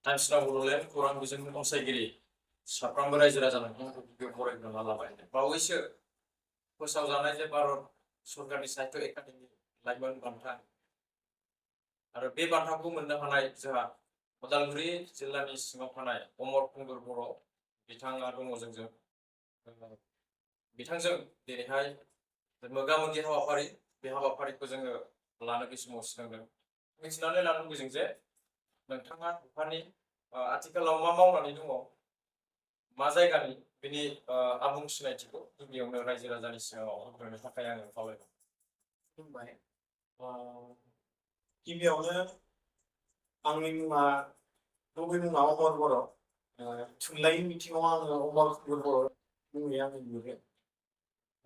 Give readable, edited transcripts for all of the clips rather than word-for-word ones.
Times नाव बड'लेण्ड खौरां बिजोंनि अनसायगिरि साफ्रोमबो रायजो राजानो बरायग्रोना लाबाय। बावैसो फोसावजानाय जे भारत सरकारनि साहित्य एकाडेमि लाइमोन बान्था आरो बे बान्थाखौ मोननो हानाय जोंहा उदालगुरि जिल्लानि सिङाव थानाय अमर खुंगुर बर' बिथाङा दङ जोंजों। बिथांजों दिनैहाय मोगा-मोगि हाबाफारि बे हाबाफारिखौ जोङो लानो बे समाव सिगांदों। मिथिनानै लानो लुबैदों जे नोंथाङा बहानि आथिखालाव मा मावनानै दङ, मा जायगानि, बिनि आबुं सिनायथिखौ गिबियावनो रायजो राजानि सिगाङाव होनो थाखाय आङो खावलायबाय। खुलुमबाय। गिबियावनो आंनि मुङा गुबै मुङा अमर बर'। थुनलाइनि बिथिङाव आङो अमर खुंगुर बर' मुङै आङो लिरो।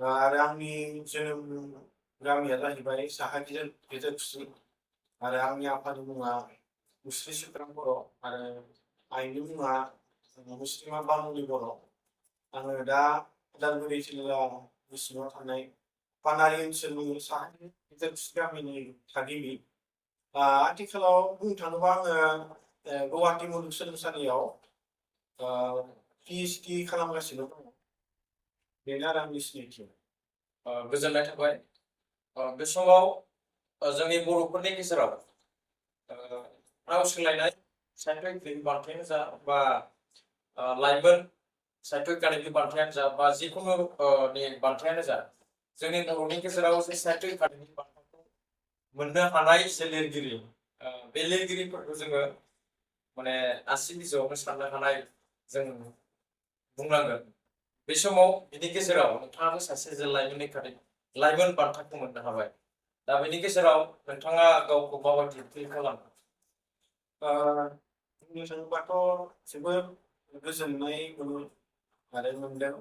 आरो आंनि जोनोम गामिया जाहैबाय साहा गेजेर खुसि आरो आंनि आफानि मुङा मुस्रि सुख्रां बर' आरो आइनि मुङा मुस्रिमा बामुलि बर'। आङो दा उदालगुरि जिल्लानि सिङाव थानाय पानारि ओनसोलनि साहा गेजेर खुसि गामिनि थागिबि। आथिखालाव बुंनो थाङोबा आङो गुवाहाटि मुलुगसोलोंसालियाव PhD खालामगासिनो दङ। बेनो आरो आंनि सिनायथि। गोजोननाय थाबाय। बे समाव जोंनि बर'फोरनि गेजेराव राव सोलायनाय साहित्य एकाडेमि बान्थायानो जा बा लाइमोन साहित्य एकाडेमि बान्थायानो जा बा जिखुनु बान्थायानो जा, जोंनि बर'नि गेजेराव जे साहित्य एकाडेमि बान्थाखौ मोननो हानाय जे लिरगिरि, बे लिरगिरिफोरखौ जोङो माने आसि बिजौआवनो साननो हानाय जों बुंनांगोन। बे समाव बिनि गेजेराव नोंथाङाबो सासे जे लाइमोन बान्थाखौ मोननो हाबाय। दा बेनि गेजेराव नोंथाङा गावखौ माबायदि फिल खालामो? बुंनो थाङोबाथ' जोबोद गोजोननाय मोनो आरो मोनदों।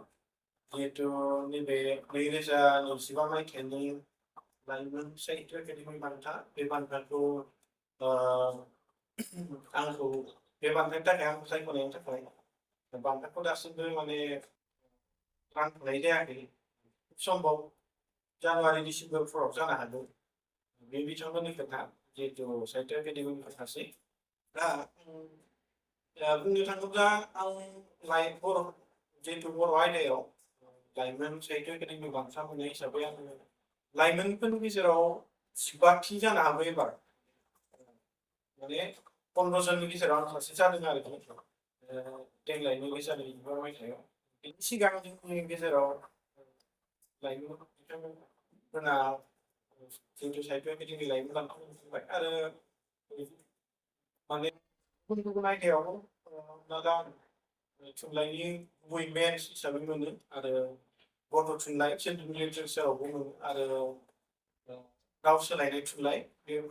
जिहेतु नैबे 2025 मायथाइनि लाइमोन साहित्य एकाडेमि बान्था, बे बान्थाखौ आंखौ बे बान्थानि थाखाय आंखौ सायख'नायनि थाखाय बान्थाखौ दासिमबो माने रानथ'नाय जायाखै। सम्भब जानुवारि डिसेम्बरफोराव जानो हागौ। बे बिथांमोननि खोथा, जिहेतु साहित्य एकाडेमिनि खोथासै। दा बुंनो थाङोब्ला आं जिहेतु बर' आयदायाव लाइमोन साहित्य एकाडेमि बान्था मोननाय हिसाबै आङो लाइमोनफोरनि गेजेराव 15थि जानो हागौ एबार। माने 15 जननि गेजेराव आं सासे जादों आरो देग्लाय 2025 मायथाइयाव। बिनि सिगां जोंनि गेजेराव लाइमोन बिथांमोना जिहेतु साहित्य एकाडेमि लाइमोन बान्था मोनबाय आरो माने गुबुन गुबुन आयदायाव दा थुनलाइनि गुबै मेन्स हिसाबै मोनो आरो गथ' थुनलाइ चिल्ड्रेन लिटारेचारावबो मोनो आरो राव सोलायनाय थुनलाइ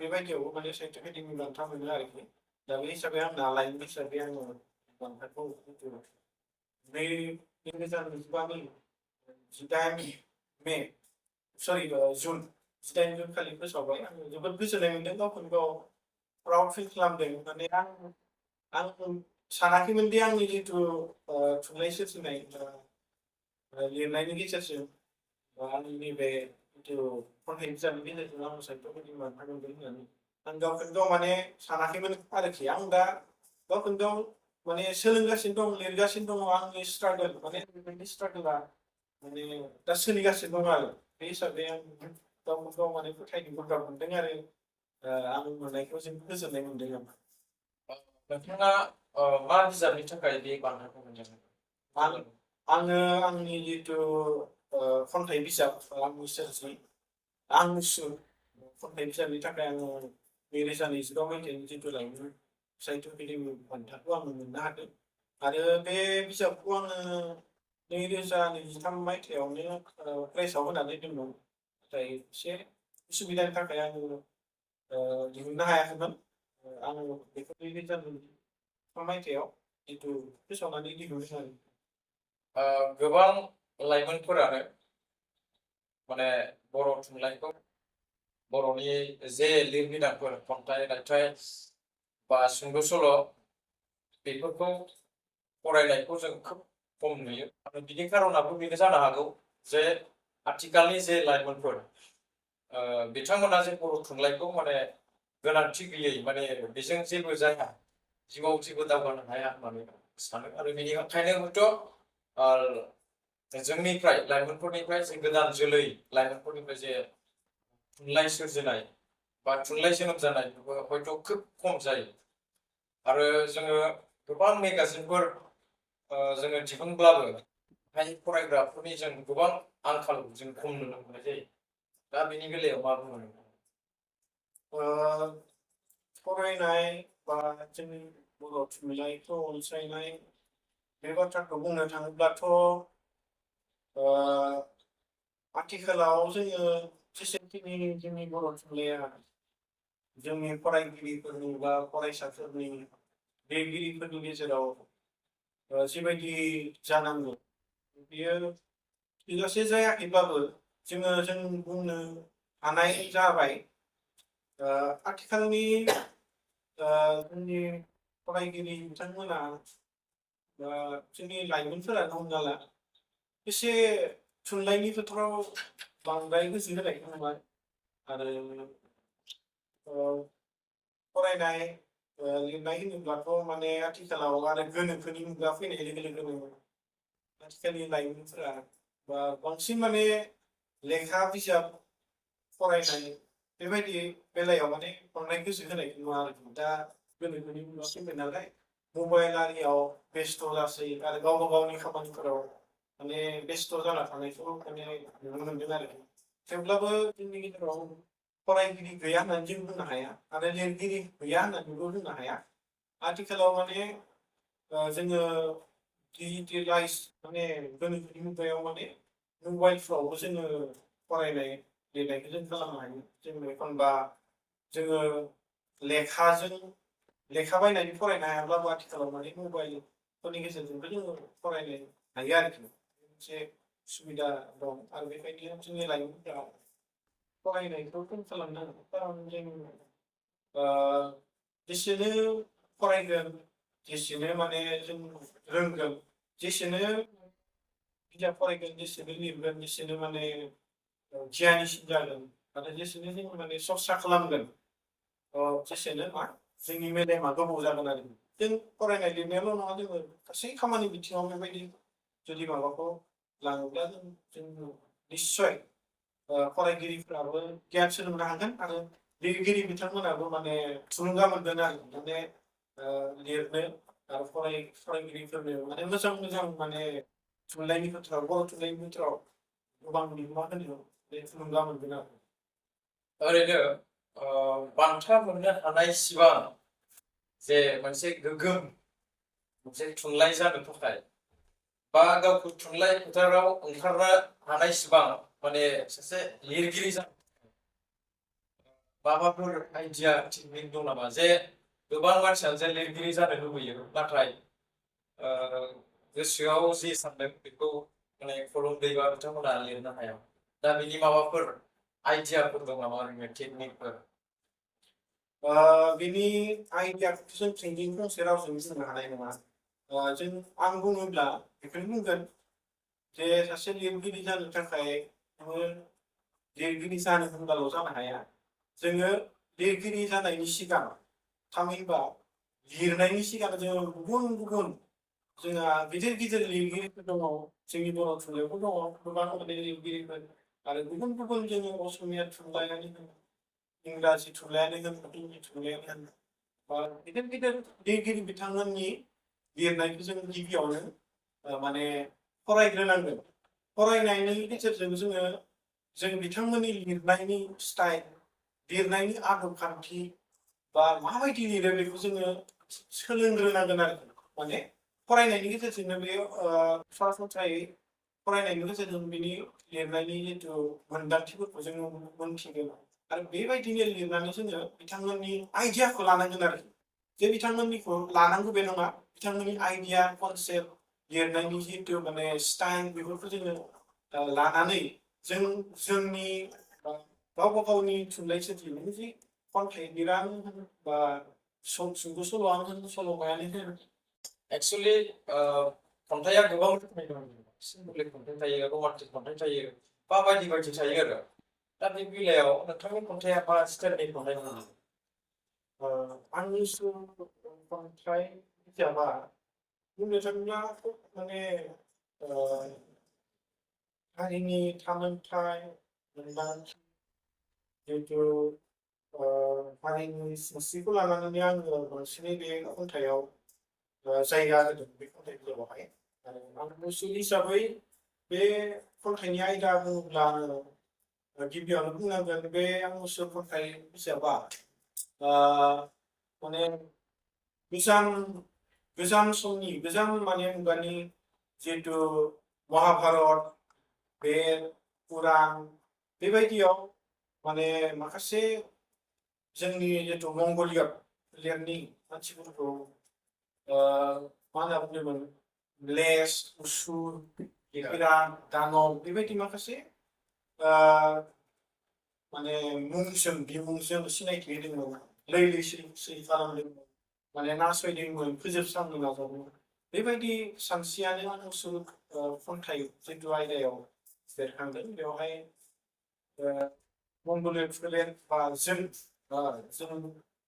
बेबायदियावबो माने साहित्य एकाडेमि बान्था मोनो आरोखि। दा बे हिसाबै आंना लाइमोन हिसाबै आङो बान्थाखौ 2025नि 18 मे सरि जुन 18 जुन खालि फोसावबाय। आं जोबोद गोजोननाय मोनदों, गावखौनो गाव प्राउड फिल खालामदों। माने आं सानाखैमोन दि आंनि जिथु थुनलाइ सोरजिनाय लिरनायनि गेजेरजों आंनि नैबे जिथु खन्थाइ बिजाबनि गेजेरजों आं साहित्य एकाडेमि बान्था मोनदों होननानै आं गावखौनो गाव माने सानाखैमोन आरोखि। आं दा गावखौनो गाव माने सोलोंगासिनो दं, लिरगासिनो दङ। आंनि स्ट्रागल माने बेबायदि स्ट्रागला माने दा सोलिगासिनो दं आरो बे हिसाबै आं गावखौ गाव माने फोथायनो गोब्राब मोनदों आरो आं मोननायखौ जोबोद गोजोननाय मोनदों आं। नोंथाङा मा बिजाबनि थाखाय बे बान्थाखौ मोनदों? आङो आंनि जिथु खन्थाइ बिजाब आंनि सोरजि आंनि सुर खन्थाइ बिजाबनि थाखाय आङो 2025 मायथाइनि जिथु लाइमोन साहित्य एकाडेमि बान्थाखौ आङो मोननो हादों आरो बे बिजाबखौ आङो 2023 मायथाइयावनो प्रेसआव होनानै दोनदोंमोन। नाथाय एसे उसुबिदानि थाखाय आङो दिहुननो हायाखैमोन। आङो बेखौ 2023 मायथाइयाव जिथु फोसावनानै दिहुनदों आरो। गोबां लाइमोनफोरानो माने बर' थुनलाइखौ, बर'नि जे लिरबिदांफोर, खन्थाइ, रायथाइ बा सुंद' सल' बेफोरखौ फरायनायखौ जों खोब खम नुयो आरो बिनि खारनाबो बेनो जानो हागौ जे आथिखालनि जे लाइमोनफोर बिथांमोना जे बर' थुनलाइखौ माने गोनांथि गैयै, माने बेजों जेबो जाया जिउआव जेबो दावगानो हाया होननानै सानो आरो बेनिखायनो हयथ' जोंनिफ्राय लाइमोनफोरनिफ्राय जे गोदान जोलै लाइमोनफोरनिफ्राय जे थुनलाइ सोरजिनाय बा थुनलाइ जोनोम जानाय हयथ' खोब खम जायो आरो जोङो गोबां मेगाजिनफोर जोङो दिहुनब्लाबो फरायग्राफोरनि जों गोबां आंखाल जों खम नुनो मोननाय जायो दा बेनि बेलायाव मा बुङो नोंथाङा? फरायनाय बा जोंनि बर' थुनलाइखौ अनसायनाय बे बाथ्राखौ बुंनो थाङोब्लाथ' आथिखालाव जोङो जेसेखिनि जोंनि बर' थुनलाइया जोंनि फरायगिरिफोरनि बा फरायसाफोरनि लिरगिरिफोरनि गेजेराव जिबायदि जानांगौ बेयो थोजासे जायाखैब्लाबो जों बुंनो हानाय जाबाय आथिखालनि जोंनि फरायगिरि बिथांमोना जोंनि लाइमोनफोरानो हमना ला एसे थुनलाइनि फोथाराव बांद्राय गोसो होनायखौ नुबाय आरो फरायनाय लिरनाय होनोब्लाथ' माने आथिखालाव आरो गोनोखोनि मुगा फैनाय लोगो लोगोनो आथिखालनि लाइमोनफोरा बा बांसिन माने लेखा बिजाब फरायनाय बेबायदि बेलायाव माने बांद्राय गोसो होनायखौ नुवा आरोखि दा गोनोखोनि मुगा फैबाय नालाय मबाइल आरियाव बेस्थ' जासै आरो गावबा गावनि खामानिफोराव माने बेस्थ' जाना थानायखौ माने नुनो मोनदों आरोखि थेवब्लाबो जोंनि गेजेराव फरायगिरि गैया होननानै जों बुंनो हाया आरो लिरगिरि गैया होननानैबो बुंनो हाया आथिखालाव माने जोङो डिजिटेलाइज माने गोनोखोनि मुगायाव माने मबाइलफ्रावबो जोङो फरायनाय लिरनायखौ जों खालामनो हायो जों एखनबा जोङो लेखा बायनानै फरायनो हायाब्लाबो आथिखालाव माने मबाइलफोरनि गेजेरजोंबो जोङो फरायनो हायो आरोखि मोनसे सुबिदा दं आरो बेखायनो जोंनि लाइमोनफोरा फरायनायखौ खम खालामनांगौ खारन जों जेसेनो फरायगोन जेसेनो माने जों रोंगोन जेसेनो बिजाब फरायगोन जेसेनो लिरगोन जेसेनो माने गियानिसिन जागोन आरो जेसेनो जों माने सर्सा खालामगोन जेसेनो मा जोंनि मेलेमा गोबाव जागोन आरो जों फरायनाय लिरनायल' नङा जोङो गासै खामानि बिथिङाव बेबायदि जुदि माबाखौ लाङोब्ला जों निस्सय फरायगिरिफ्राबो गियान सोलोंनो हागोन आरो लिरगिरि बिथांमोनाबो माने थुलुंगा मोनगोन आरो माने लिरनो आरो फरायगिरिफोरनो माने मोजां माने थुनलाइनि बोथोराव बर' थुनलाइनि बोथोराव गोबां बिहोमा होनो बे थुलुंगा मोनगोन आरो ओरैनो बान्था मोननो हानाय सिबां जे मोनसे गोग्गोम मोनसे थुनलाइ जानो थाखाय बा गावखौ थुनलाइ फोथाराव ओंखारनो हानाय सिबां माने सासे लिरगिरि माबाफोर आइडिया टेकनिक दं नामा जे गोबां मानसियानो जे लिरगिरि जानो लुबैयो नाथाय गोसोआव जि सानदों बेखौ माने खलम दैबा बिथांमोना लिरनो हाया दा बिनि माबाफोर आइडियाफोर दं नामा ओरैनो टेकनिकफोर बिनि आइडियाखौथ' जों थोंजों फंसे रावजों बुंनो हानाय नङा जों आं बुङोब्ला बेखौनो बुंगोन जे सासे लिरगिरि जानो थाखाय नोङो लिरगिरि जानो होनबाल' जानो हाया जोङो लिरगिरि जानायनि सिगां थामहिनबा लिरनायनि सिगां जोङो गुबुन जोंहा गिदिर लिरगिरिफोर दङ जोंनि बर' थुनलाइयावबो दङ गोबां माने लिरगिरिफोर आरो गुबुन जोङो असमिया थुनलाइयानो होन इंराजि थुनलाइयानो होन हिन्दी थुनलाइयानो होन बा गिदिर लिरगिरि बिथांमोननि लिरनायखौ जों गिबियावनो माने फरायग्रोनांगोन फरायनायनि गेजेरजों जों बिथांमोननि लिरनायनि स्टाइल लिरनायनि आदब खान्थि बा माबायदि लिरो बेखौ जोङो सोलोंग्रोनांगोन आरो माने फरायनायनि गेजेरजोंनो बे सरासनस्रायै फरायनायनि गेजेरजों बिनि लिरनायनि जिथु मोनदांथिफोरखौ जोङो मोनथिगोन आरो बेबायदिनो लिरनानै जोङो बिथांमोननि आइडियाखौ लानांगोन आरो जे बिथांमोननिखौ लानांगौ बे नङा बिथांमोननि आइडिया कनसेप्ट लिरनायनि जिथु माने स्टाइल बेफोरखौ जोङो लानानै जोंनि गावबा गावनि थुनलाइ सोरजिनायनि जि खन्थाइ लिरानो होन बा सुंद' सल'आनो होन सल'मायानो होन एक्सुअलि खन्थाइया गोबां रोखोमनि दं सिम्बलिक खन्थाइ थायो रमान्टिक खन्थाइ थायो बा बायदि थायो आरो दा बे बेलायाव नोंथांनि खन्थाइया मा स्टाइलनि खन्थाइ दङ आंनि खन्थाइ बिजाबा बुंनो थाङोब्ला माने हारिनि थामोनथाइ मोनदांथि जिहेथु हारिनि सावस्रिखौ लानानै आङो बांसिनै बे खन्थाइयाव जायगा होदों बे खन्थाइ बिजाबावहाय आरो आं मुसुल हिसाबै बे खन्थाइनि आयदा बुङोब्ला आङो गिबियावनो बुंनांगोन बे आं मुसुल खन्थाइ बिजाबा माने गोजाम समनि गोजाम माने मुगानि जिहेतु महाभारत बे पुराण बेबायदियाव माने माखासे जोंनि जिहेतु मंगलिया फोलेरनि मानसिफोरखौ मा होनना बुंदोंमोन लेस उसुर गेकेरा दानब बेबायदि माखासे माने मुंजों बिमुंजों सिनायथि होदोंमोन लैलि सै खालामदोंमोन माने नासयदोंमोन फोजोबस्रांनो नाजादोंमोन बेबायदि सानस्रियानो मुसुल खन्थाइ जिथु आयदायाव बेरखांदों बेवहाय मंगलिया फोलेर बा जों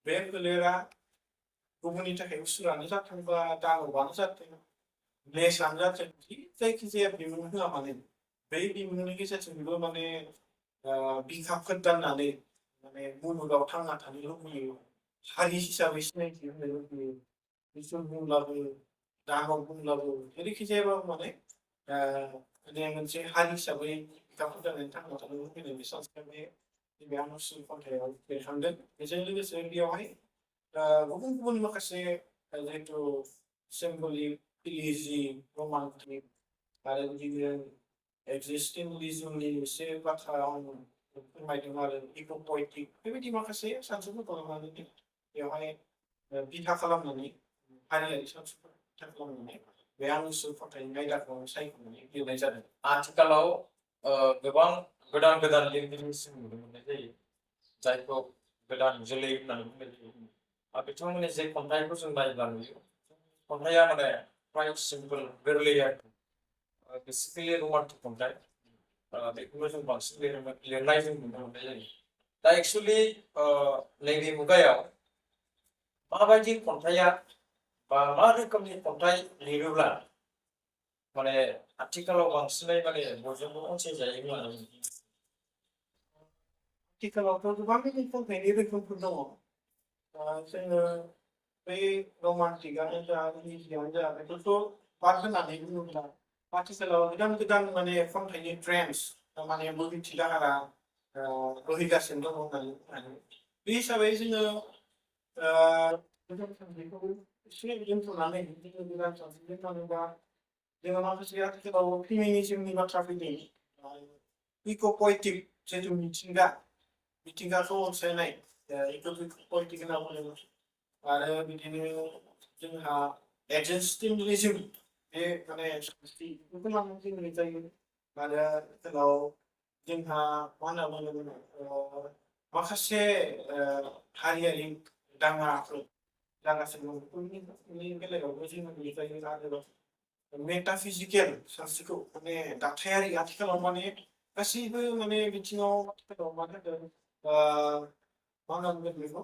बे फोलेरा गुबुननि थाखाय उसुरानो जाथों बा दानबानो जाथों लेसानो जाथों जायखिजाया बिमुं होआ माने बै बिमुंनि गेजेरजोंबो माने बिखा फोदाननानै माने मुलुगाव थांना थानो लुबैयो हारि हिसाबै सिनायथि होनो लुबैयो इसोर बुंब्लाबो दानब बुंब्लाबो जेरैखि जायाबाबो माने माने मोनसे हारि हिसाबै बिखा फोदाननानै थांना थानो लुबैनाय बे सानस्रिया बे मुसुल खन्थाइयाव बेरखांदों बेजों लोगोसे बेयावहाय गुबुन गुबुन माखासे जिहेतु सिम्बलिक इलिजि रमान्टिक आरो बिदिनो एक्जिस्टेन्टलिजमनि एसे बाथ्रा आं फोरमायदों आरो इक' पइटिक बेबायदि माखासे सानस्रिफोरखौ लानानै बेवहाय बिथा खालामनानै हारियारि सानस्रिफोर बिथा खालामनानै बे मुसुल खन्थाइनि आयदाखौ सायख'नानै लिरनाय जादों आथिखालाव गोबां गोदान गोदान लिरगिरिसिम नुनो मोननाय जायो जायखौ गोदान जोलै होननानै बुंनाय जायो बिथांमोननि जे खन्थाइखौ जों नायोब्ला नुयो खन्थाइया माने प्राय सिम्पोल गोरलै आरो बेसिकेलि रमान्टिक खन्थाइ बेखौनो जों बांसिन लिरनाय जों नुनो मोननाय जायो दा एक्सुवेलि नैबे मुगायाव माबायदि खन्थाइया बा मा रोखोमनि खन्थाइ लिरोब्ला माने आथिखालाव बांसिनै माने बयजोंबो अनसायजायो होननानै आथिखालावथ' गोबां खन्थाइनि रोखोमफोर दङ जोङो बै रमान्टिकआनो जा इलिजियानो जा बेफोरखौ बाद होननानै बुङोब्ला आथिखालाव गोदान गोदान माने खन्थाइनि ट्रेन्डस माने बोहैथि दाहारा बोहैगासिनो दङ होननानै बुंनो बे हिसाबै जोङो गोदान खन्थाइखौ एसे दोनथ'नानै जोङो गोदान खन्थाइजों थाङोबा जोङो माखासे आथिखालाव फेमिनिजमनि बाथ्रा फैदों इक' पइटिक जिहेतु मिथिंगाखौ अनसायनाय इक' पइटिक होनना बुङो आरो बिदिनो जोंहा एक्जिस्टेन्टलिजम बे माने बेफोरखौ लानानै जों लिरजायो आरो आथिखालाव जोंहा मा होनना बुङो माखासे हारियारि दाङाफोर जागासिनो दं बेफोरनि बेलायावबो जोङो लिरजायो आरो मेटाफिजिकेल सानस्रिखौ माने दाथायारि आथिखालाव माने गासैबो माने बिथिङाव आथिखालाव मा होनदों मा होनना बुंगोन बेखौ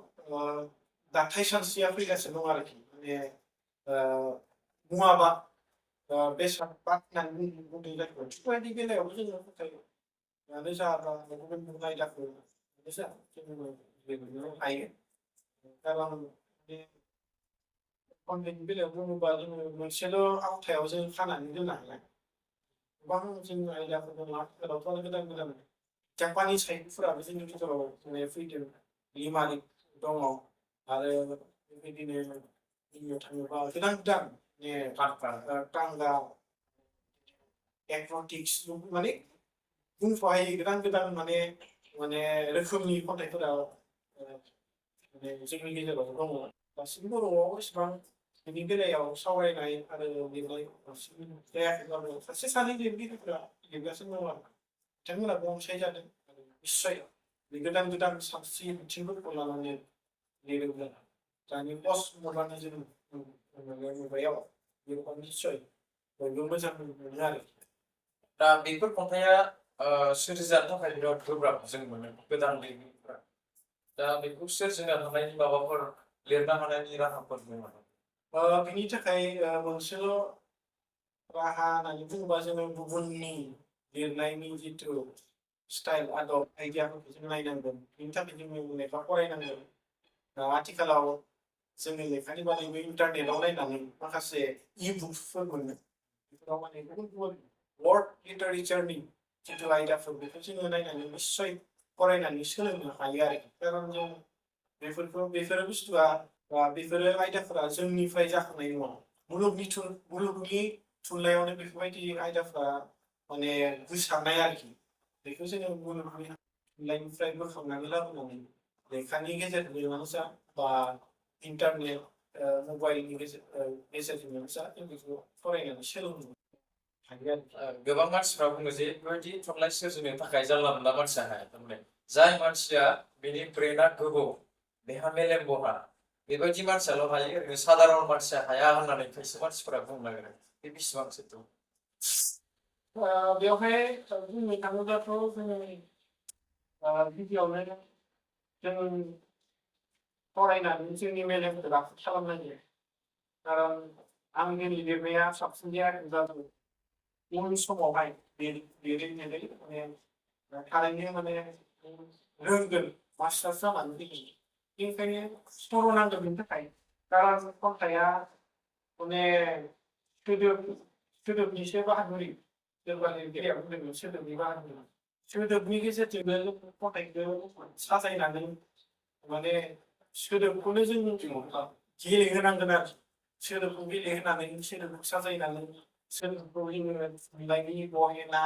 दाथाय सानस्रिया फैगासिनो दं आरोखि माने मुवाबा बेसाद बा होननानै बुंनाय जायखौ बेफोरबायदि बेलायावबो जोङो फोथायनानै जाबा गुबुन गुबुन आयदाखौ जोङो लिरनो हायो खारन बे खन्थाइनि बेलायाव बुङोबा जोङो मोनसेल' आवथायाव जों खानानै दोननो हाया गोबां जों आयदाफोर दङ आथिखालावथ' गोदान गोदान जापानिस साहित्यफोराबो जोंनि गेजेराव माने फैदों लिमारिक दङ आरो बेबायदिनो बुंनो थाङोबा गोदान गोदान टांगा एक्रटिक्स माने बुंफाहायै गोदान गोदान माने माने रोखोमनि खन्थाइफोरा माने जोंनि गेजेराव दङ दासिमबो बर'आव एसेबां बेनि बेलायाव सावरायनाय आरो लिरनाय बांसिन जायाखैब्लाबो सासे सानै लिरगिरिफोरा लिरगासिनो दं आरो बिथांमोनाबो अनसायजादों आरो निस्सय बे गोदान गोदान सानस्रि बिथिंफोरखौ लानानै लिरोब्ला दानि पस्ट मडार्निज्म मुगायाव बेखौ निस्सय बयबो मोजां मोनो आरो दा बेफोर खन्थाइया सोरजिजानो थाखाय बिराद गोब्राब जों मोनो गोदान लिरगिरिफोरा दा बेखौ सोरजिनो हानायनि माबाफोर लिरनो हानायनि राहाफोर दङ नामा बिनि थाखाय मोनसेल' राहा होननानै बुङोबा जोङो गुबुननि लिरनायनि जिथु स्टाइल आदब आइडियाफोरखौ जों नायनांगोन बिनि थाखाय जोङो लेखा फरायनांगोन आथिखालाव जोङो लेखानि बादैबो इन्टारनेटआव नायनानै माखासे इ-बुक्सफोर मोनो बेफोराव माने गुबुन गुबुन वर्ड लिटारेचारनि जिथु आयदाफोर बेखौ जोङो नायनानै निस्सय फरायनानै सोलोंनो हायो आरो खारन जों बेफोरो बुस्थुआ बेफोरो आयदाफोरा जोंनिफ्राय जाखांनाय नङा मुलुगनि थुनलाइयावनो बेफोरबायदि आयदाफोरा माने गोसारनाय आरोखि बेखौ जोङो मुलुगनि थुनलाइनिफ्राय बोखांनानै लाबोनानै लेखानि गेजेरजोंनो जा बा इन्टारनेट मबाइलनि गेजेरजोंनो जा जों बेखौ फरायनानै सोलोंनो हायो आरो गोबां मानसिफ्रा बुङो जे बेबायदि थुनलाइ सोरजिनो थाखाय जानला मोनला मानसिया हाया थारमाने जाय मानसिया बेनि ब्रेना गोबौ बेहा मेलेम बहा बेबायदि मानसियाल' हायो ओरैनो सादारन मानसिया हाया होननानै खायसे मानसिफोरा बुंनो नागिरो बे बेसेबां सैथो बेवहाय बुंनो थाङोब्लाथ' जोङो गिबियावनो जों फरायनानै जोंनि मेलेमखौ राफोद खालामनांगोन खारन आंनि लिरनाया साबसिन जायाखैब्लाबो उन समावहाय लिरै लिरै माने थारैनो माने रोंगोन मास्टार्स जानानै फैगोन बेनिखायनो सर' नांगोन बेनि थाखाय खारन खन्थाइया माने सोदोबनिसो बाहादुरि सोरबा लिरगिरिया बुंदोंमोन सोदोबनि बाहादुरि सोदोबनि गेजेरजोंनो खन्थाइखौ साजायनानै माने सोदोबखौनो जों गेलेहोनांगोन आरो सोदोबखौ गेलेहोनानै सोदोबखौ साजायनानै सोदोबखौ जोङो थुनलाइनि गहेना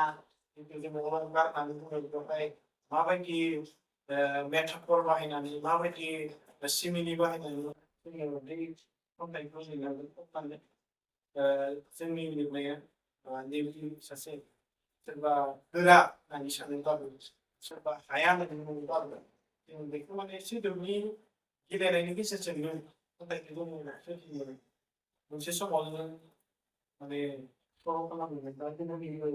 जोङो गारनानै बुङो बेवहाय माबायदि मेटाफर बाहायनानै माबायदि सिमिलि बाहायनानै जोङो बै खन्थाइखौ लिरनांगोन अब्लानो जोंनि लिरनाया नैबे सासे सोरबा गोरा होननानै सानोब्लाबो सोरबा हाया होननानै बुङोब्लाबो जों बेखौ माने सोदोबनि गेलेनायनि गेजेरजोंनो खन्थाइखौ जोङो सोरजियो मोनसे समाव जोङो माने सर' खालामनो बा गुबुननिबो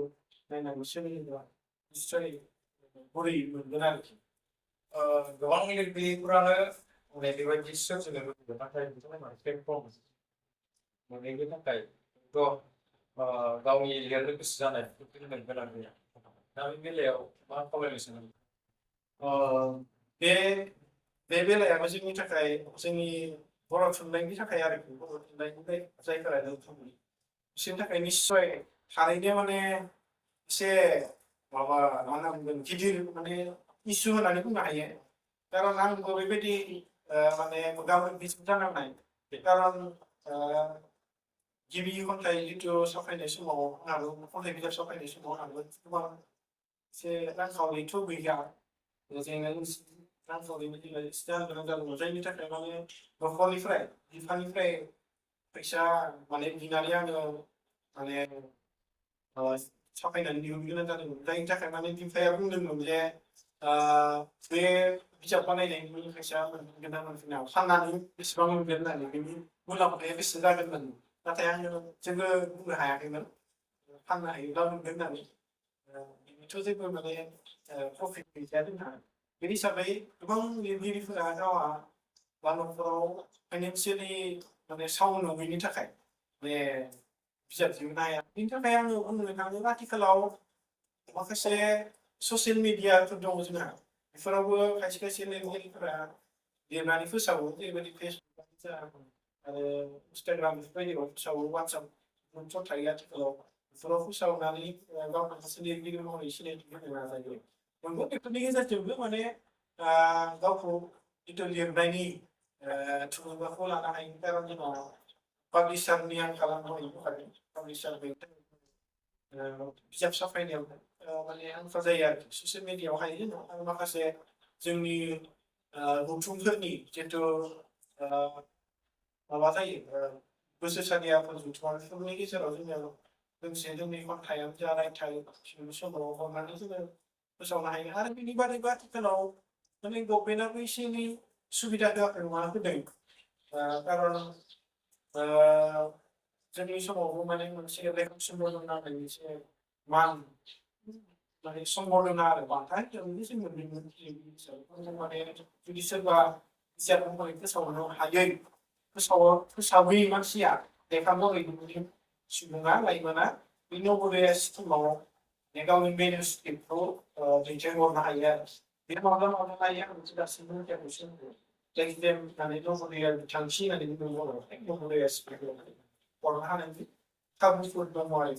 नायनानै सोलियोब्ला निस्सय गुरै मोनगोन आरोखि गोबां लिरगिरिफोरानो माने बेबायदि सोरजिनो लुबैयो नाथाय बिथांमोनहा प्लेटफर्म मोनैनि थाखायथ' गावनि लिरनो गोसो जानायफोरखौ दोननो गोनां गैया दा बे बेलायाव मा खावलायनो सानो बे बेलायाबो जोंनि थाखाय जोंनि बर' थुनलाइनि थाखाय आरोखि बर' थुनलाइनिफ्राय जायफोरा लिरथुमो बिसोरनि थाखाय निस्सय थारैनो माने एसे माबा मा होनना बुंगोन गिदिर माने इसु होननानै बुंनो हायो खारन आंबो बेबायदि माने मोगा मोगि जानांनाय खारन गिबि खन्थाइ जिथु साफायनाय समाव आंहाबो खन्थाइ बिजाब साफायनाय समाव आंहाबो गोबां एसे रांखावरिथ' गैया जेंना रांखावरिनि जानो गोनां जादोंमोन जायनि थाखाय माने न'खरनिफ्राय बिफानिफ्राय फैसा माने बिनानै आङो माने साफायनानै दिहुननो गोनां जादोंमोन जायनि थाखाय माने बिफाया बुंदोंमोन जे बे बिजाब बानायनायनि फैसा मोनगोन ना मोनफिना फाननानै बेसेबां मोनगोन होननानै बेनि मुलाम्फाया बेसे जागोन होननानै नाथाय आङो जेबो बुंनो हायाखैमोन फाननो हायोब्ला मोनगोन होननानै बेनिथ' जेबो माने प्रफिट गैखाया जोंहा बे हिसाबै गोबां लिरगिरिफोरा गावहा बा न'खराव फाइनान्सियेलि माने साउन्ड नङैनि थाखाय माने बिजाब दिहुननो हाया बेनि थाखाय आङो बुंनो थाङोब्ला आथिखालाव माखासे ससियेल मिडियाफोर दङ जोंहा बेफोरावबो खायसे खायसे लिरगिरिफोरा लिरनानै फोसावो जेरैबायदि फेसबुक जा आरो इन्सटाग्राम बेफोरबायदियाव फोसावो वाट्सएप ग्रुपफोर थायो आथिखालाव बेफोराव फोसावनानै गावखौ सासे लिरगिरि महरै सिनायथि होनो नाजायो नंगौ बेफोरनि गेजेरजोंबो माने गावखौ जिथु लिरनायनि थुलुंगाखौ लानो हायो खारन जोंहा पाब्लिसारनि आंखालानो दङ पाब्लिसार बिजाब साफायनायाव माने आंखाल जायो आरोखि ससियेल मिडियायावहाय जोंहा माखासे जोंनि गौथुमफोरनि जिथु माबा जायो बोसोरसालि आफाद जथुम्माफोरनि गेजेराव जोङो लोगोसे जोंनि खन्थाइयानो जा रायथाइ समाव हरनानै जोङो फोसावनो हायो आरो बेनि बादैबो आथिखालाव माने गभर्नमेन्टआबो एसे एनै सुबिदा होआखै नङा होदों खारन जोंनि समावबो माने मोनसे लेखा सम्बर्धना होननाय मोनसे मान माने सम्बर्धना आरो बान्था हिसाबै जों मोनदोंमोन माने जुदि सोरबा बिजाब महरै फोसावनो हायै फोसाबै मानसिया लेखा फरायनायनि सुबुङा लाइमोना बे नवोदय स्किमाव गावनि मेनुस्क्रिप्टखौ दैथायहरनो हायो आरो बे माब्ला लायो आं मोनसे दासिमबो मिथियाखैसो जायखिजाया होननानै नवोदय बिथांखि होननानै बुङो नवोदय स्किमखौ हरनो हानायनि खाबुफोर दङ आरो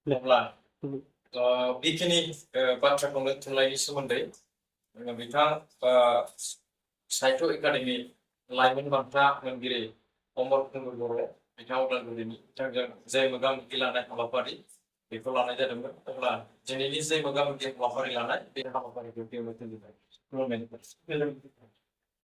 अब्ला बेखिनि बाथ्राखौनो थुनलाइनि सोमोन्दै बिथां साहित्य एकाडेमि लाइमोन बान्था मोनगिरि अमर कुमार बर' बिथां उदालगुरिनि बिथांजों जाय मोगा मोगि लानाय हाबाफारि बेखौ लानाय जादोंमोन अब्ला दिनैनि जे मोगा मोगि हाबाफारि लानाय बे हाबाफारिखौ बेयावनो दोनबाय खुलुमनाय